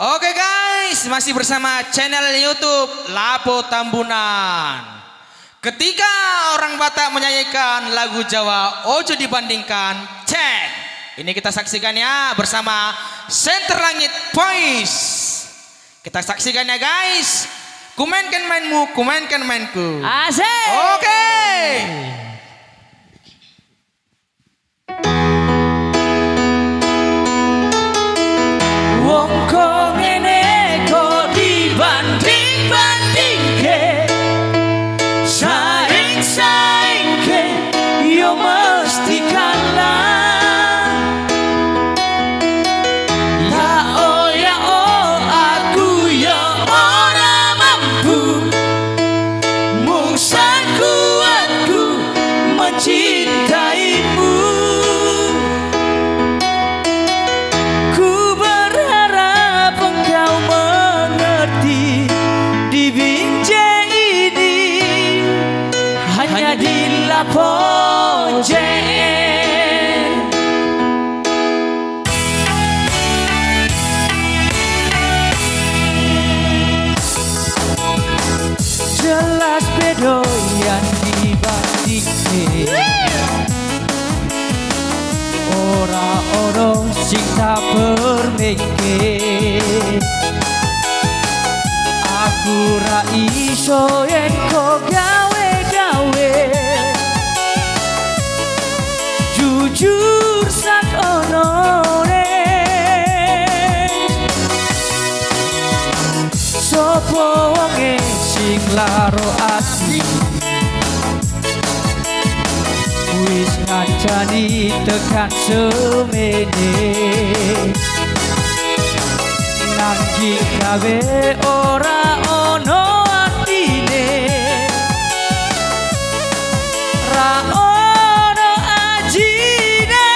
Oke guys, masih bersama channel YouTube Lapo Tambunan. Ketika orang Batak menyanyikan lagu Jawa Ojo Dibandingkan, cek. Ini kita saksikan ya bersama Center Langit Voice. Kita saksikan ya guys. Kumainkan mainmu, kumainkan mainku. Asik. Oke. Wong kok ngene kok dibanding-bandingke, saing-saingke yo mesti kalah. Ya oh ya oh aku yo ora mampu, mung sakuatku mencintaimu. Ku berharap engkau mengerti, di Binjai ini hanya di Lapo JN. Jelas beda yang dibandingke, ora ono sing tak permengke. Aku ra iso yen kok gawe-gawe, jujur sak onone. Sopo wonge sing laro ati, wis ngancani tekan semene. Nanging gawe ora ono artine, ra ono ajine.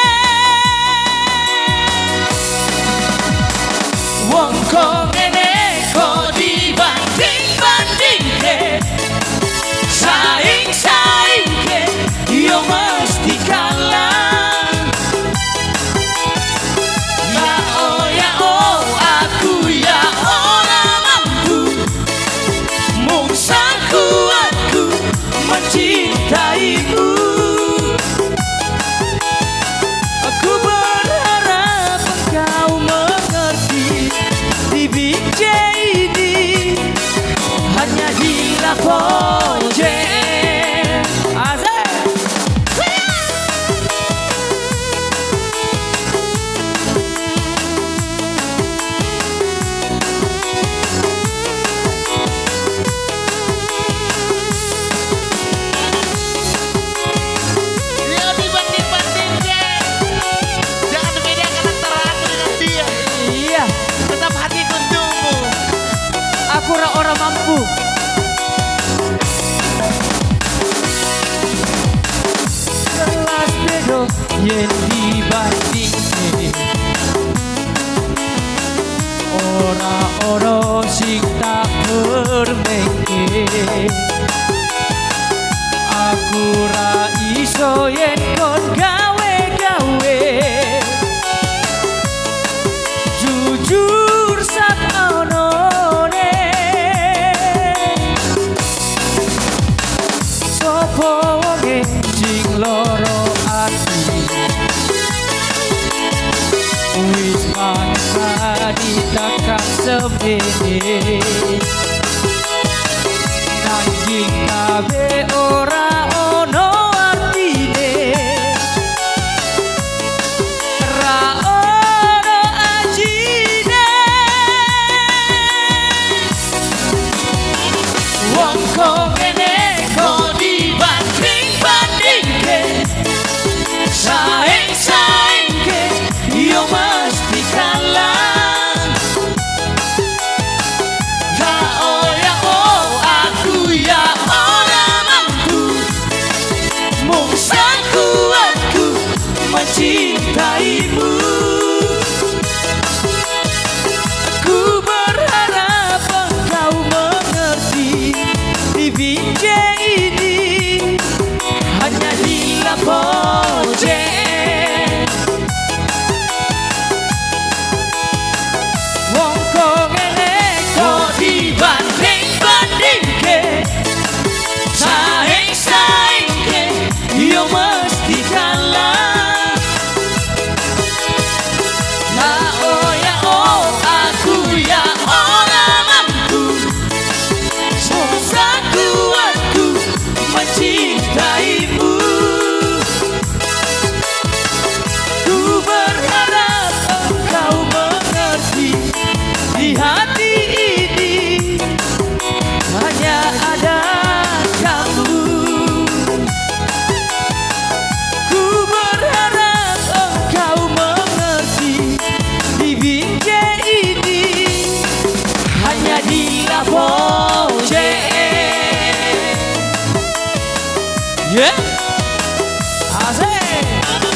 Wong kok ngene kok dibanding-bandingke, saing-saingke yo mesti kalah. Ya oh ya oh aku ya ora mampu, mung sakuatku mencintaimu. Aku berharap engkau mengerti, di Binjai ini hanya di Lapo JN. Asik. Ya dibanding-bandingkan. Jangan bedakan antara aku dengan dia. Iya, Tetap hatiku untukmu. aku ora ora mampu. Jelas beda yen dibandingke, ora ono sing tak permengke. Aku ra iso yen kon gawe-gawe, jujur sak onone. Sopo wonge sing loro ati, wis mangsa ditekan semene. Nanging kabeh ora ono artine, ra ono ajine. Wong kok ngene kok dibanding-bandingke, saing-saingke yo mesti kalah. Ya oh ya oh aku ya ora mampu, Yeah.